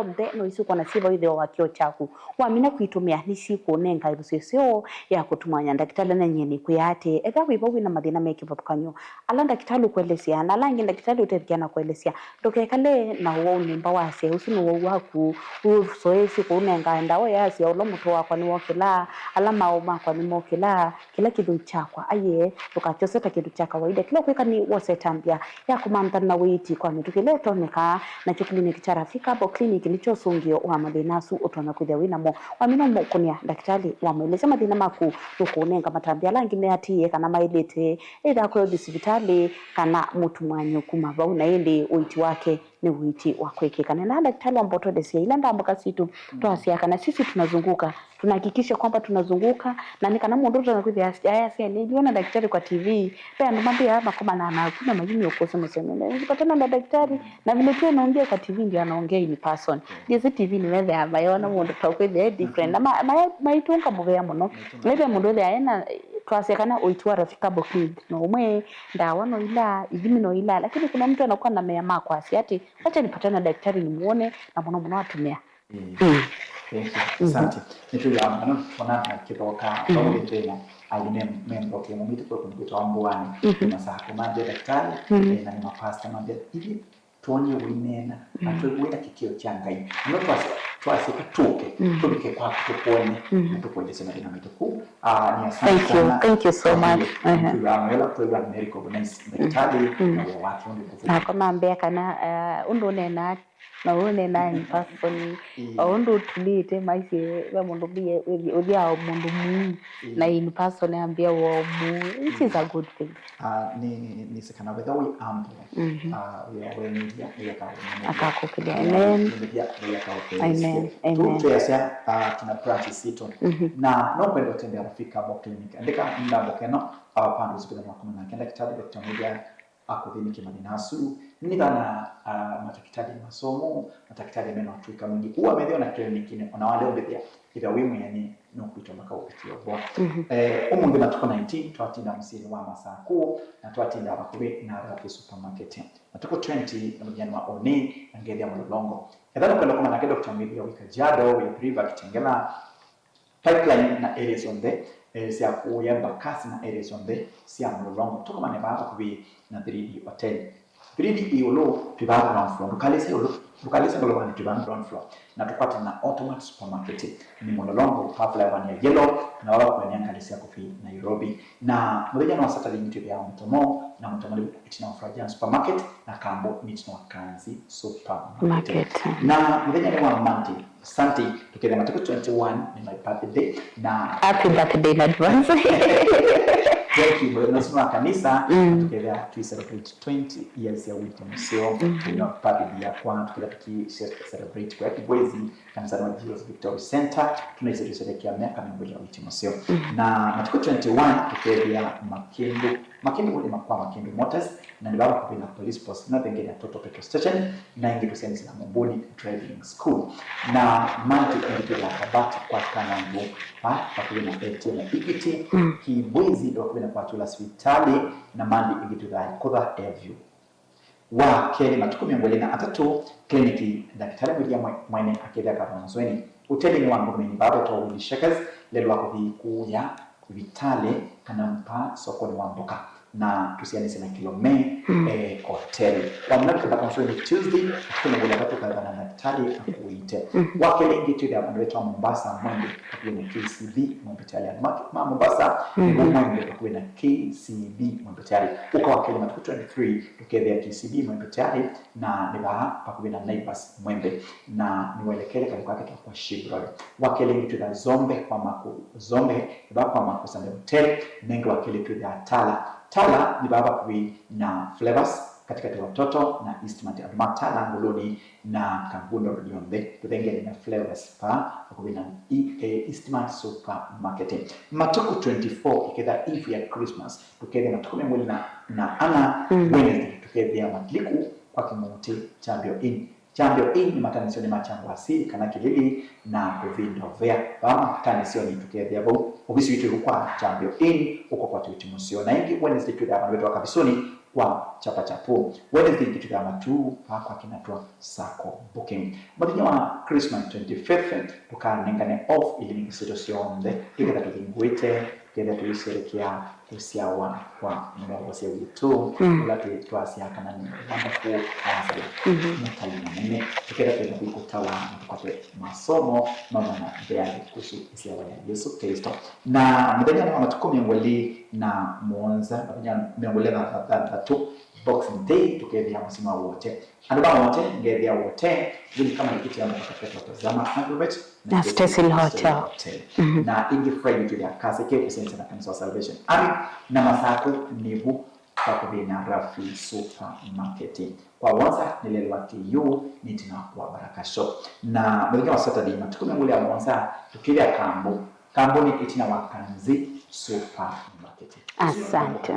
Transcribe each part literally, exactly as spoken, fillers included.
onthe no isũkwa na syĩva wĩthĩwa wa kĩo kyaku. Wamina kwitũmĩa, nĩsyĩkũũnenga ĩvuso ĩseo ya kũtumwanya. Ndakĩtalĩ na nyie nĩkwĩa atĩĩ, ethĩwa wĩ vau wĩ na mathĩna me kĩvathũkany'o, ala ndakĩtalĩ ũkũelesya na ala angĩ ndakĩtalĩ ũtethukĩa na kũelesya, ndũkekale na ũwau nyũmba wasye, ũsu nĩ ũwau waku. Wĩsoesye kũũnenga ndawa ya asya, ũla mũtwe wakwa nĩwokĩla, ala maũ makwa nĩmokĩla, kĩla kĩthũi kyakwa, aiee, ndũkakyose ta kĩndũ kya kawaida. Kĩla ũkwĩka nĩ wose ĩtambya ya kũmantha na wĩiti kwa mĩtũkĩ ĩla ĩtonyeka. Nakyo clinic kya Rafika Herbal Clinic nĩkyo ũsũngĩo wa mathĩna asu ũtonya kwĩthĩa wĩ namo. Wamina ũmũkũnĩa, ndakĩtalĩ wamũelesya mathĩna maku, nũkũũnenga matambya ala angĩ meatĩĩe kana maĩlĩte, either akũe ũthi sivitalĩ kana mũtumwany'o kuma vau, na ĩndĩ ũiiti wake nĩ ũiiti wa kwĩkĩka. Na ndakĩtalĩ wamba ũtũelesya ila ndambũka sitũ twasya kana sisi tunazunguka, tunahakikishe kwamba tunazunguka, na nĩ kana mũndũ ũtonya kwĩthĩa ayasya nĩliona ndakĩtalĩ kwa T V. Ve andũ mambĩaa makomanaa naku na mayumya ũkũsĩ mũseme, nilipatana na daktari, na vile tu anaongea kwa T V ndio anaongea in person. Ndiĩsĩ T V nĩmethĩaa mayona mũndũ ta ũkwĩthĩa e different. Na ma- ma- maitũnga mũvea mũno. Nĩve mũndũ ethĩaa ena, twasya kana ũiiti wa Rafika Herbal Clinic no ũmwe, ndawa no ila, ithimi no ila, lakini kuna mtu anakuwa na mea ma kwasya atĩ, wacha nipatane na daktari nimuone, na mũno mũno atumĩa. Mm. Thank you. Asante. Nĩtwĩw'aa mũno twonana kĩthoka vau nĩ twĩna aini me mboke mũmĩtĩ kwa kũndũ kwĩtawa Mbuani. Nĩ masako mambia daktari, eh, na nĩ mapasta mambia. Ithyĩ twonie ũineena na twĩw'ĩta kĩkĩo kya Ngai. No twasĩ- twasĩka tũke, tũvike kwaku tũkwone, na tũkwendesye mathĩna maitũ kũu. Ah, ni asante sana. Thank you. Thank you so much. Nĩtwĩw'aa mũno twĩw'a nĩ recognize daktari na wĩa wake ũndũ kũvũ. Nakwa mambĩa kana, ah, ũndũ ũneenaa na ũneenaa in person, o ũndũ ũtulĩte maisye, ve mũndũ mbie ũthi- ũthiaa o mũndũ muu, na in person ambĩa wa muu, which is a good thing. Ah, ni- ni- nĩsĩ kana wetha wĩ humble, ah, wĩa wenĩthya, Ngai akakũmĩnĩthya. Akakũkĩlya. Amen. Nĩthya, Ngai akakũkĩlya. Amen. Amen. Twĩasya, ah, tuna branches sitũ. Na no kwenda ũtembea Rafika Herbal Clinic. Andĩka namba ĩno, ah, pandũ sipitali makũma nake. Ndakĩtalĩ Doctor Mwĩthya akũthĩnĩkye mathĩna asu. Nĩnĩthaa na, ah, matakĩtalĩ masomo, matakĩtalĩ mena ũtũĩka mwingĩ. Kũu wamethĩa ona clinic-inĩ, ona wale ũmbĩthĩa, ĩthĩa wĩ mwĩanĩ, nũkwĩtwa maka ũkĩtio mboa. Eh, ũmũnthĩ matukũ nineteen, twatinda mũsyĩnĩ wa Masakũ, na twatinda vakuvĩ na Rafi Supermarket. Matukũ twenty, nĩ mũthenya wa ũnĩ, na ngethĩa Mũlolongo. Ethĩa nũkwenda kũmanya nake Doctor Mwĩthya wĩ Kajiado, wĩ Athi River, Kitengela, Pipeline na area syonthe, eh, sya kũya Embakasi na area syonthe sya Mũlolongo. Tũkomane vaa vakuvĩ na three D Hotel. Three D ĩũlũ, twĩ vaa ground floor. Ndũkalĩse ĩũlũ, ndũkalĩse ngolovanĩ, twĩ vaa ground floor. Na tũkwate na Automat Supermarket. Nĩ Mũlolongo, paa flyover ya yellow, kana vaa vakuvĩ na ngalĩ sya kũthi Nairobi. Na mũthenya wa Saturday nĩtwĩthĩawa Mũtomo, na Mũtomo nĩ ĩtina wa Faraja Supermarket, na Kambo nĩ ĩtina wa Kanzi Supermarket. Market. Na mũthenya nĩ wa Monday, Sunday, tũkethĩa matukũ twenty-one nĩ my birthday, na happy birthday in advance. Thank you, mũthenya ũsu wa kanisa, tũkethĩa tũi celebrate twenty years ya wĩto mũseo. Twĩna birthday yakwa, tũkethĩa tũki celebrate kwa Kibwezi, kanisani wa Jesus Victory Center, tunaisherekea miaka mĩongo ĩlĩ ya wĩto mũseo. Na matukũ twenty-one, tũkethĩa Makĩndũ, Makĩndũ, kwa Makĩndũ Motors, na nĩ vaa vakuvĩ na police post, na vengine ya Total Petrol Station, na ĩngĩ tũsyanisye na Mũmbũni Driving School. Na Monday ĩngĩ twĩthĩaa Kabati kwa Kanangu, vaa vakuvĩ na A T M ya Equity, Kibwezi vakuvĩ na kwatũla sivitalĩ, na Monday ĩngĩ twĩthĩaa Ĩkũtha Airview. Wa kelĩ, matukũ mĩongo ĩlĩ na atatũ, kliniki ndakĩtalĩ Mwĩthya mwe- mwene akethĩa Kathonzweni, ũtelinĩ wa Ngomeni, vaa vetawa Willy Shakers, lelwa kũthi kũya vitalĩ kana mpa sokonĩ wa mboka, na tũsyanisye na Kilome, eh, Hotel. Wamina kũthi Kathonzweni Tuesday, matukũ mĩongo ĩlĩ na atatũ, ũkethĩa na ndakĩtalĩ akũĩte. Wa kelĩ ĩngĩ twĩthĩa vandũ vetawa Mombasa Mwembe, vakuvĩ na K C B Mwembe Tayari. Andũ ma- ma Mombasa, nĩvo Mwembe vakuvĩ na K C B Mwembe Tayari. Ũka wa kelĩ, matukũ twenty-three, tũkethĩa K C B Mwembe Tayari, na nĩ vaa vakuvĩ na Naivas Mwembe, na nĩwelekele kanyũ kake ta kwa Shibroy. Wa kelĩ nĩ twĩtha Zombe kwa Maku, Zombe, nĩ vaa kwa Maku Sunday Hotel, nenge wa kelĩ twĩtha Tala. Tala nĩ vaa vakuvĩ na Flavors, katikati wa Toto na Eastmart. Andũ ma Tala, Nguluni na Kangundo Road yonthe, tũthengene na Flavors vaa vakuvĩ na E- eh, Eastmart Supermarket. Matukũ twenty-four ĩketha eve ya Christmas, tũkethĩa matukũ mĩongo ĩlĩ na ana, Wednesday, tũkethĩa Matiliku kwa Kĩmũtĩ Kyambĩo Inn. Kyambĩo Inn nĩ matanisyo nĩ ma Kyangwasi kana Kĩlili na kũvinda ũvea. Vaa matanisyo nĩ tũkethĩa vau. Ovisi witũ ĩvu kwa Kyambĩo Inn, ũkũkwata ũiiti mũseo. Na ĩngĩ Wednesday twĩthĩaa vandũ vetawa Kavisoni, kwa Chapa Chapu. Wednesday ĩngĩ twĩthĩawa matu vaa kwa Kinatwa Sacco Booking. Mũthenya wa Christmas twenty-fifth, tũkanengane off iliniki sitũ syonthe, tũketha tũthingũĩte, tũketha tũisherekea kũsyawa kwa mũnongosi witũ, mm, ũla twĩ-, twasya kana nĩ wonderful counselor, mm-hmm, mũtai mũnene. Tũketha twĩna kũtawa na tũkwate masomo mamwe na mbeange kũsu ĩsyawa ya Yesu Kristo. Na mũthenya wa matukũ mĩongo ĩlĩ na mũonza, mathenya mĩongo ĩlĩ na thanthatũ, Boxing Day, tũkethĩa mũsyĩ wa Wote. Andũ ma Wote, ngethĩa Wote, wili kama ikiti ya Mtakatifu wa Tazama, Agrovet, na Stacy Stacy Hotel. Hotel. Mhm. Na ĩngĩ Friday twĩthĩa Kaseke kũsenza na kanisa wa Salvation Army, na Masakũ nĩvu kwa kũthĩna Rafi Supermarket. Kwa Wote, nĩ lelwa T U, nĩ tina wa Baraka Shop. Na mũthenya wa Saturday, matukũ mĩongo ĩlĩ na mũonza, tũkĩthĩa Kambo. Kambo nĩ ĩtina wa Kanzi Supermarket. Asante.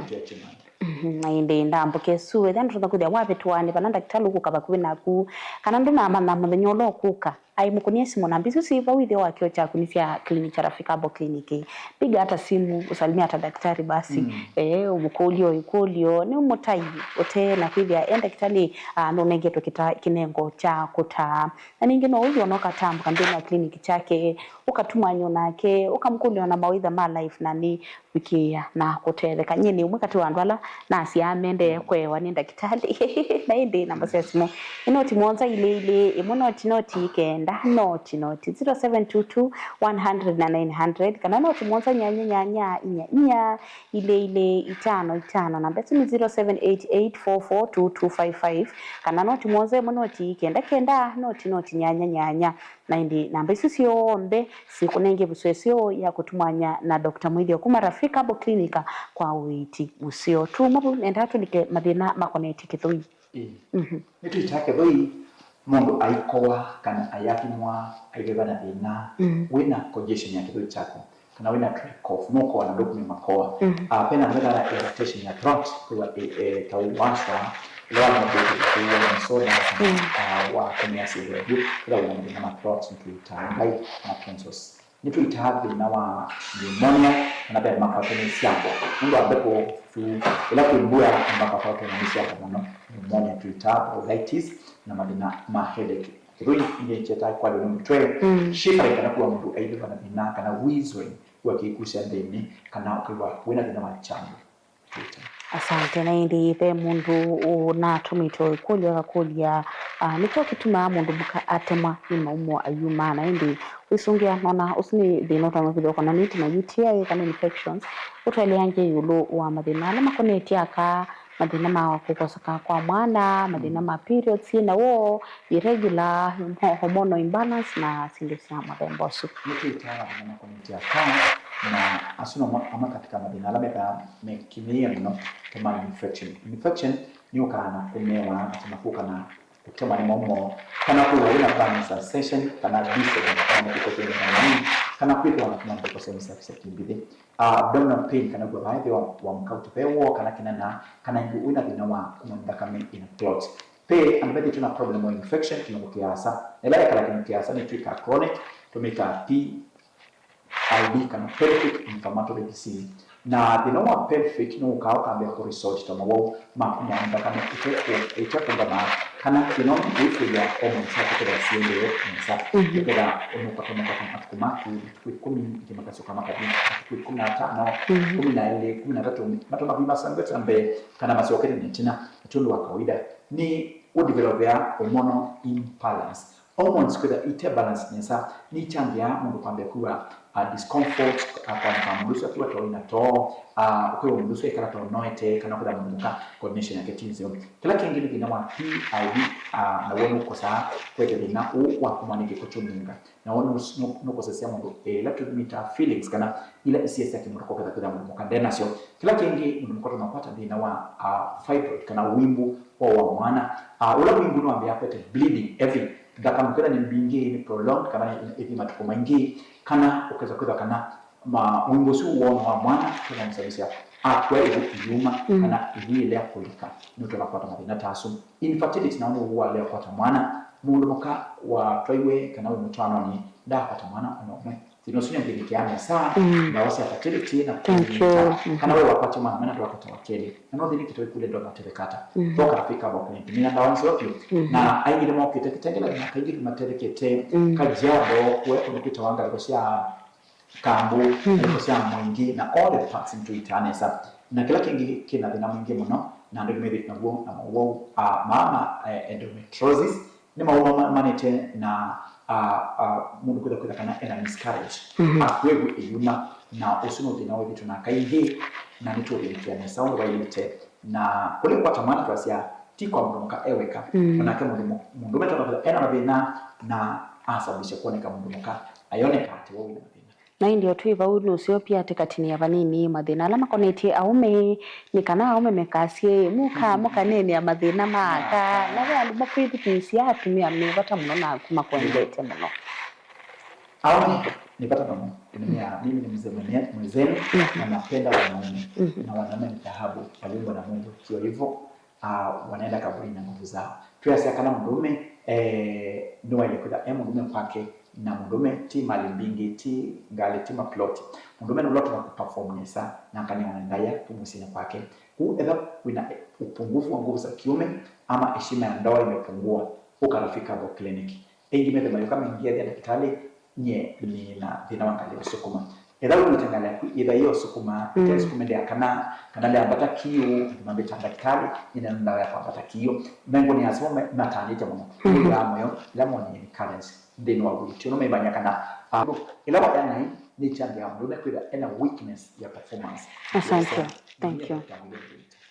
Mhm, na ĩndĩ ndambũke su, ethĩa ndũtonya kwĩthĩa wavĩtũa nĩ vana ndakĩtalĩ ũkũka vakuvĩ naku, kana ndũnamanya mũthenya ũla ũkũka, aimũkũnie simũ namba isu syĩ vau ĩtheo wa kĩo kyaku nĩ sya clinic kya Rafika Herbal Clinic. Piga hata simu, usalimia hata daktari basi. Mm. Eh, ũmũkũlyo ĩkũlyo, nĩ ũmũtai ũte na kwĩthĩa e ndakĩtalĩ, ah, nũnengetwe kĩta-, kĩnengo kya kũtaa. Na ningĩ no ũthi ona ũkatambũka nthĩnĩ wa clinic kyake, ũkatumanywa nake, ũkamũkũlya ona mawaitha ma life na nĩ wĩkĩĩa na kũtetheka. Nyie nĩ ũmwe katĩ wa andũ ala nasyaa mendee kũewa nĩ ndakĩtalĩ. Na ĩndĩ namba sya simũ nĩ noti mũonza ilĩ ilĩ, ĩmwe noti noti kenda, noti noti, zero seven two two, one hundred na nine hundred, kana noti mũonza nyanya nyanya inya inya, ilĩ ilĩ itano itano. Namba ĩsu nĩ zero seven eight eight four four two two five five, kana noti mũonza ĩmwe noti kenda kenda, noti noti nyanya nyanya. Na ĩndĩ namba isu syonthe sikũnenge vĩswesyo ya kũtumanya na Doctor Mwĩthyo kuma Rafika Herbal Clinic kwa ũiiti mũseo. Tuma vau, nendaa tũlike mathĩna makonetye kĩthũi. Ĩĩ. Mhm. Nĩtwĩtaa kĩthũi, mũndũ aikoa kana ayathimwa, aiveva na thĩna, mm, wĩna congestion ya kĩthũi kyaku, kana wĩna dry cough, nũkoa na ndũkũnĩ makoa. Mm. Ah, pena andũ methaa na irritation ya throat, kwĩwa, eh, eh, ta waswa, ĩla wanywa kĩndũ kĩu, wanywa soda, kana, mm, ah, wakũnĩa syĩndũ ĩngĩ, ĩla wĩna mathĩna ma throat, nĩtwĩtaa ngai na tonsils. Nĩtwĩtaa thĩna wa pneumonia, kana ve andũ makwatwa nĩ syambo. Nũndũ wa mbeko tu, ĩla kwĩ mbua, andũ makakwatwa nĩ syambo mũno. Pneumonia twĩtaa bronchitis, na mathĩna ma headache. Kĩthũi nĩ kyetaa kwalĩwa nĩ mũtwe. Mm. Shivering, kana kwĩwa mũndũ aiveva na thĩna, kana wheezing, kwĩwa kĩikusya nthĩnĩ, kana ũkĩw'a wĩna thĩna wa kyambo. Asante. Na ĩndĩ ve mũndũ ũnatũmĩte ĩkũlyo akakũlya, ah, nĩkyo kĩtumaa mũndũ mũka atemwa nĩ maumo ayuma? Na ĩndĩ wĩsũngĩa, nona ũsu nĩ thĩna ũtonya kwĩthĩwa ũkonanĩtye na U T I kana infections. Ũtweleange ĩũlũ wa mathĩna ala makonetye aka, mathĩna ma kũkosoka kwa mwana, mathĩna ma periods, na woo, irregular hormonal imbalance na syĩndũ sya mũthemba ũsu. Nĩtwĩtaa mathĩna makonetye aka, na asu namo amwe katika mathĩna ala methaa mekĩmĩie mũno, ta ma infection. Infection nĩyũkaa na kũmewa, na kana kũka na kũtemwa nĩ maumo, kana kwĩthĩwa wĩna burning sensation, kana discharge, kana kũkoswa nĩ kana kwĩthĩwa na kũmantha kũsemesya kĩmbithĩ. Ah, abdominal pain, kana kwĩthĩwa vaethĩwa wa mkauti ve woo, kana kĩnana, kana ĩngĩ wĩna thĩna wa kuma nthakame ĩna clot. Ve andũ methĩĩtwe na problem wa infection kĩlungu kĩasa. Na ĩla yekala kĩlungu kĩasa nĩtwĩkaa chronic, tũmĩtaa P I D kana pelvic inflammatory disease. Na thĩna wa pelvic nĩwũkaa ũkambĩa kũ result ta mawau ma kuma nthakame ĩtekũ-, ĩtekũngama, kana thĩna ũmwe ũitwĩĩa hormones syaku kũthwa siendee nesa. Mhm. Nĩketha ũnũkatonya kwata matukũ maku, matukũ ĩkũmi, ĩngĩ makasyoka makathi matukũ ĩkũmi na atano, mhm, ĩkũmi na elĩ, ĩkũmi na atatũ, matonya kũima sangwe ta mbee, kana masyokete na ĩtina. Nĩ ũndũ wa kawaida nĩ ũdevelopea hormonal imbalance. Hormones kwĩthwa ite balance nesa, nĩikyangĩaa mũndũ kwambĩa kwĩw'a, ah, discomfort, ah, kwamũka mũndũ ũsu akwĩw'a ta wĩna too, ah, ũkwĩw'a mũndũ ũsu ekala ta ũnoete, kana kwĩthwa mũndũ mũka coordination yake ti nzeo. Kĩla kĩngĩ nĩ thĩna wa P I D, ah, naw'o nũkosaa kwete thĩna ũũ wa kumwa nĩ kĩko kyũmũnga. Naw'o nũ-, nũ-, nũkosesya mũndũ, eh, ila tũmĩtaa feelings, kana ila isie sya kĩmũtũka ũketha kwĩthwa mũndũ mũka nde nasyo. Kĩla kĩngĩ mũndũ mũka tũmakwata thĩna wa, ah, fibroid, kana wimbu wa, wa mwana. Ah, ũla wimbu nĩwambĩaa kwete bleeding heavy. Nthakame kwĩthwa nĩ mbingĩ, nĩ prolonged, kana nĩ, ĩthi matukũ maingĩ, kana ũkesa kwĩthwa kana ma-, wimbo ũsu woo nĩ wa mwana, kana mũsababisha akw'a ĩvu ĩyuma, mm, kana ĩvu ĩlea kũlika, nĩ ũtonya kwata mathĩna ta asu. Infertility nao nĩ ũw'o walea kwata mwana. Mũndũ mũka watwaiwe kana wĩ mũtwaanonĩ ndaakwata mwana ona ũmwe. Thĩna ũsu nĩũthĩnĩkĩaa nesa, mm, ndawa sya fertility na thank you, kũthĩnĩka, mm-hmm, kana we wakwatya mwana mena twaka ta wa kelĩ. Na no ũthĩnĩkĩte wĩkũlye ndomatetheka ata. Mm-hmm. Toka rafika hapo kliniki. Nĩna ndawa nzeo vyũ. Mm-hmm. Na aingĩ nĩmokĩte Kitengela na kaingĩ nĩmatethekete, mm, Kajiado, kũe kũndũ kwĩtawa ngalĩko sya Kambu, mm-hmm, ngalĩko sya Mwingi, na all the parts nĩtũitaa nesa. Na kĩla kĩngĩ kĩna thĩna mwingĩ mũno, na andũ nĩmethĩĩtwe naw'o na mowau, ah, maa ma, eh, endometriosis, nĩ maũndũ ma-, manĩte na, ah, ah, mũndũ kwĩtha, kwĩtha kana ena miscarriage, mhm, akw'ĩw'e ĩyuma, na ũsu nĩ thĩna wĩthĩtwe na kaingĩ, na nĩtũũthĩnĩkĩa nesa ũndũ waĩlĩte. Na kũlĩ kwata mwana twasya, ti kwa mũndũ mũka e weka, mm, onake mũndũ mũ-, mũndũme tona kwĩtha ena mathĩna, na asababisha kwoneka mũndũ mũka, ayoneka atĩ we wĩna mathĩna. Na ĩndĩ o twĩ vau, nũseo pia tũkatinĩa vanini mathĩna ala makonetye aũme, nĩ kana aũme mekasye, mũka, mũkaneenea mathĩna ma aka, na ve andũ makwĩthukĩĩsya atumĩa me vata mũno naku makwendete mũno. Aũme nĩ vata mũno kũnenea, mimi ni mzee mwenye-, mwenzenu, mhm, na napenda wanaume, mhm, na wanaume ni dhahabu, waliumbwa na Mungu, sio hivyo? Ah, wanaenda kaburini na nguvu zao. Twĩasya kana mũndũũme, eh, nĩwaĩle kwĩtha e mũndũũme kwake, na mũndũũme ti mali mbingĩ, ti ngalĩ, ti maploti. Mũndũũme nũla ũtonya kũperform nesa, na akanengane ndaĩa kuma mũsyĩnĩ kwake. Kwoou ethĩwa wĩna ũpungufu wa nguvu za kiume, ama heshima ya ndoa imepungua, ũka Rafika Herbal Clinic. Aingĩ methĩwa mayũka maingĩethya ndakĩtalĩ, nyie nĩ na thĩna wa ngalĩ ya ũsukuma. Ethĩwa wĩw'ĩte ngalĩ yaku ĩtha ĩyo ũsukuma, mm, ĩte ĩsukume ndĩa kana, kana ndĩambata kiũ, andũ mambĩta ndakĩtalĩ, nĩna ndawa ya kwambata kiũ. Mengũnĩ aseo me-, matanĩte mũno. Mhm. Ũyũ wa mũyo, ĩla monie nĩ currency, nthĩnĩ wa wĩtyo. No maimanya kana, ah, ĩla waya naĩ, nĩ change ya mũndũ, nĩ kwĩtha ena weakness ya performance. Asante. Yes, sir. Thank you.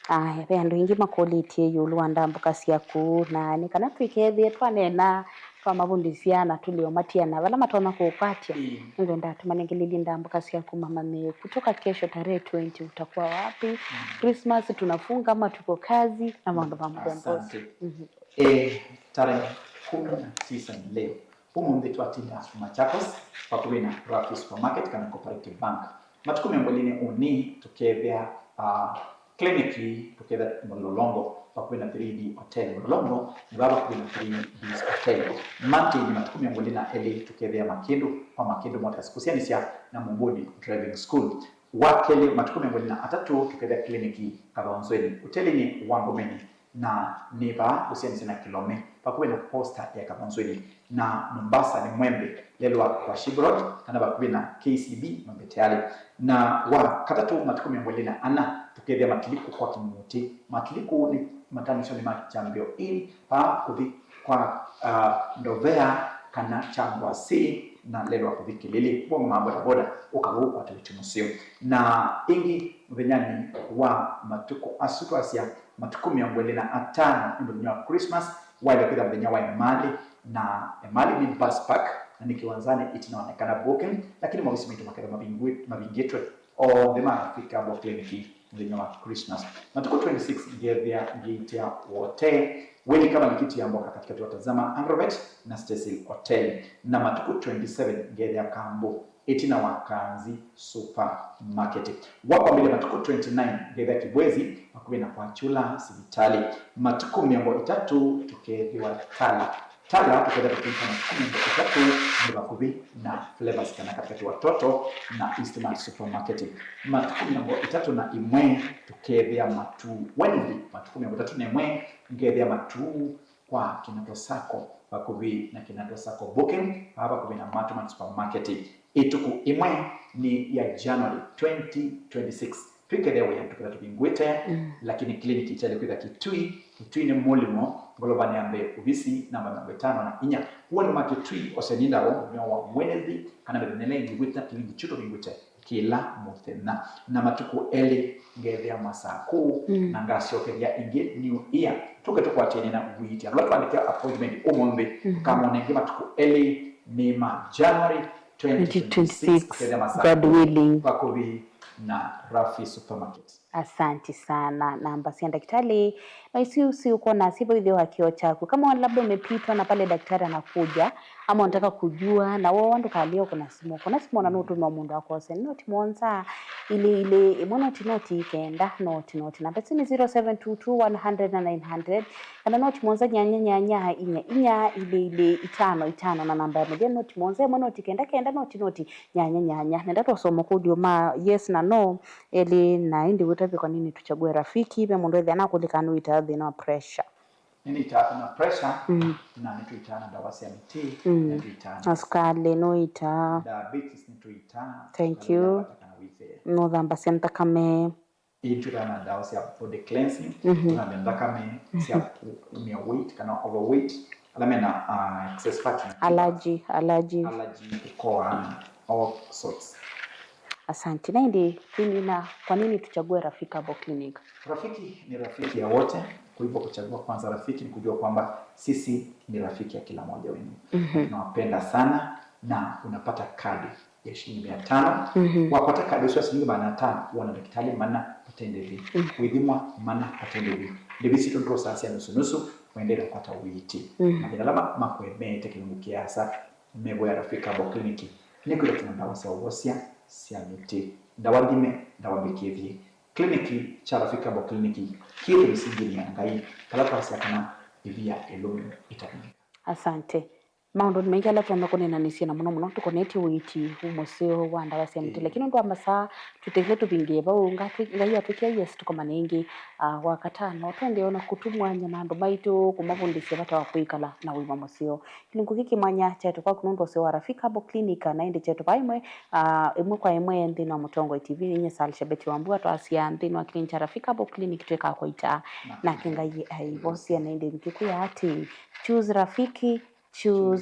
Aya, ve andũ aingĩ makũlĩtye ĩũlũ wa ndambũka syaku, na nĩ kana twĩkethĩe twaneena, twamavundĩsya na tũlĩ o matiana vala matonya kũũkwatya. Ĩĩ. Nĩngwenda tũmanengelelye ndambũka syaku mamanye, kutoka kesho tarehe twenty utakuwa wapi? Mm. Christmas tunafunga ama tuko kazi? Na maũndũ ma mũthemba ũsu. Asante. Mhm. Eh, tarehe kumi na tisa ni leo. Ũmũnthĩ twatinda Machakos, vakuvĩ na Rafi Supermarket kana Cooperative Bank. Matukũ mĩongo ĩlĩ nĩ ũnĩ tũkethĩa, ah, kliniki, tũkethĩa Mlolongo, vakuvĩ na three D Hotel Mlolongo, nĩ vaa vakuvĩ na three Ds Hotel. Monday nĩ matukũ mĩongo ĩlĩ na elĩ tũkethĩa Makĩndũ, kwa Makĩndũ Motors, kũsianĩsya na Mumbuni Driving School. Wakelĩ, matukũ mĩongo ĩlĩ na atatũ tũkethĩa kliniki Kathonzweni, ũtelinĩ wa Ngomeni. Na nĩ vaa ũsianĩsye na Kĩlome, vakuvĩ na posta ya Kathonzweni, na Mombasa nĩ Mwembe, lelwa kwa Shib Road, kana vakuvĩ na K C B Mwembe tayarĩ. Na wa katatũ, matukũ mĩongo ĩlĩ na ana, tũkethĩa Matiliku kwa Kĩmũtĩ. Matiliku nĩ matanisyo nĩ ma Kyambĩo Inn, vaa kũthi kwa, ah, Ndovea kana Kyangwasĩ, na lelwa kũthi Kĩlĩlĩ. Kw'o ma bodaboda, ũka vau ũkwate ũiiti mũseo. Na ĩngĩ, mũthenyanĩ wa matukũ asu twasya, matukũ mĩongo ĩlĩ na atano nĩ mũthenya wa Christmas, waĩle kwĩtha mũthenya wa Emali, na Emali nĩ bus park, na nĩ kĩwanzanĩ ĩtina wa Nekana Booking, lakini maovisi maitũ makethwa mavingwĩ-, mavingĩtwe onthe ma Rafika Herbal Clinic mũthenya wa Christmas. Matukũ twenty-six ngethĩa ngĩitia Wote, wĩlika malikiti ya mboka katikati wa Tazama Agrovet na Stacyl Hotel, na matukũ twenty-seven ngethĩa Kambu ĩtina wa Kanzi Supermarket. Wakwambĩlya matukũ twenty-nine ngethĩa Kibwezi, vakuvĩ na kwa Chula sivitalĩ. Matukũ mĩongo ĩtatũ tũkethĩwa Tala. Tala tũkethĩa tũkĩika matukũ mĩongo ĩtatũ nĩ vakuvĩ na Flavors kana katikati wa Toto na Eastmart Supermarket. Matukũ mĩongo ĩtatũ na ĩmwe tũkethĩa Matuu. Wednesday, matukũ mĩongo ĩtatũ na ĩmwe ngethĩa Matuu kwa Kinato Sacco, vakuvĩ na Kinato Sacco Booking, vaa vakuvĩ na Matuman Supermarket. Ĩtukũ ĩmwe nĩ ya January twenty twenty-six. Twĩkethĩa wĩa tũketha tũvingũĩte, mm, lakini kliniki itaĩle kwĩtha Kitui. Kitui nĩ Mũlimo, ngolovanĩ ya mbee ovisi namba mĩongo ĩtano na inya. Woni ma Kitui, oseni ndawa mũthenya wa Wednesday, kana mĩthenya ĩla ĩngĩ wĩta kliniki kyu tũvingũĩte kĩla mũthenya. Na matukũ elĩ ngethĩa Masakũ, mm, na ngasyokethya ĩngĩ New Year. Tũke tũkwatĩane na ũiiti. Andũ ala twandĩkĩa appointment ũmũnthĩ, mhm, kamone ĩngĩ matukũ elĩ nĩ ma January twenty twenty-six, twenty twenty-six, ngethĩa Masakũ, God willing, vakuvĩ na Rafi Supermarket. Asanti sana. Namba sya ndakĩtalĩ Aisi usi uko na sifa ithio wa kio chaku. Kama labda umepitwa na pale daktari anakuja, ama unataka kujua, na wewe ndũkalio kuna simu. Kuna simu na nũtũmĩwa mũndũ akose. Noti mũonza, ile, ile, ĩmwe noti, noti ikenda, noti, noti. Namba simu ni zero seven two two one hundred na nine hundred. Kana noti mũonza nyanya, nyanya, inya, inya, ile, ile, itano, itano. Na namba ya mũthya noti mũonza, ĩmwe noti kenda, kenda, noti, noti, nyanya, nyanya. Nenda twasoma kũlyo ma yes na no. Eli na ĩndĩ wĩtavye kwa nini tuchague rafiki, ve mũndũ ethĩa nakũlika nũitaa thĩna wa pressure. Nĩnĩitaa na pressure, mm, na nĩtũitaa na ndawa sya mĩtĩ, mm, nĩtũitaa na sukali nũitaa. Diabetes nĩtũitaa. Thank you. Nũthambasya nthakame. Ĩĩ, tũitaa na ndawa sya body cleansing, mhm, tũthambya nthakame, mhm, sya kũmia weight kana overweight, ala mena, ah, excess fat in the liver. Allergy, allergy. Allergy, kukoa, all sorts. Asante. Na ĩndĩ, nini na kwa nini tuchague Rafiki Herbal Clinic? Rafiki ni rafiki ya wote, kwa hivyo kuchagua kwanza rafiki ni kujua kwamba sisi ni rafiki ya kila mmoja wenu. Mhm. Tunawapenda sana na unapata kadi ya shilingi mia tano. Mhm. Wapata kadi ũsu ya shilingi magana atano, wona ndakĩtalĩ mana vate ndĩvi. Mhm. Wĩthimwa mana vate ndĩvi. Ndĩvi sitũ ndũsaa sya nusu nusu, ũendeee kũkwata ũiiti. Mhm. Mathĩna ala ma-, makũemeete kĩlungu kĩasa, mew'e ya Rafiki Herbal Clinic nĩkwĩthĩwa twĩ na ndawa sya ũvosya sya mĩtĩ, ndawa nthime, ndawa mbĩkĩthye. Kliniki kya Rafiki Herbal Clinic kĩthĩwa mĩsinginĩ ya Ngai, vala twasya kana ĩvia ĩlũmu ĩtavingĩka. Asante. Maũndũ nĩ maingĩ ala tũtonya kũneenanĩsya, na mũno mũno tũkonetye ũiiti ũmwe mũseo wa ndawa sya mĩtĩ. Ĩĩ. Lakini ũndũ wa masaa, tũtethye tũvingĩe vau. Ngatwĩ-, Ngai atwĩkĩa yes, tũkomane ĩngĩ, ah, Wakatano. Twendee ona kũtũmwany'a na andũ maitũ, kũmavundĩsya vata wa kwĩkala na ũima mũseo. Kĩlungu kĩkĩ mwanya kyaetwe kwaku nũndũ ũseo wa Rafiki Herbal Clinic, na ĩndĩ kyaetwe vaa ĩmwe, ah, ĩmwe kwa ĩmwe nthĩnĩ wa Mũtongoi T V. Nĩ nyie Salisha Betty Wambua, twasya nthĩnĩ wa kĩlĩnĩ kya Rafiki Herbal Clinic twĩkaa kũita. Nake Ngai aivosya, na ĩndĩ nĩkĩkwĩa atĩ, choose Rafiki, choose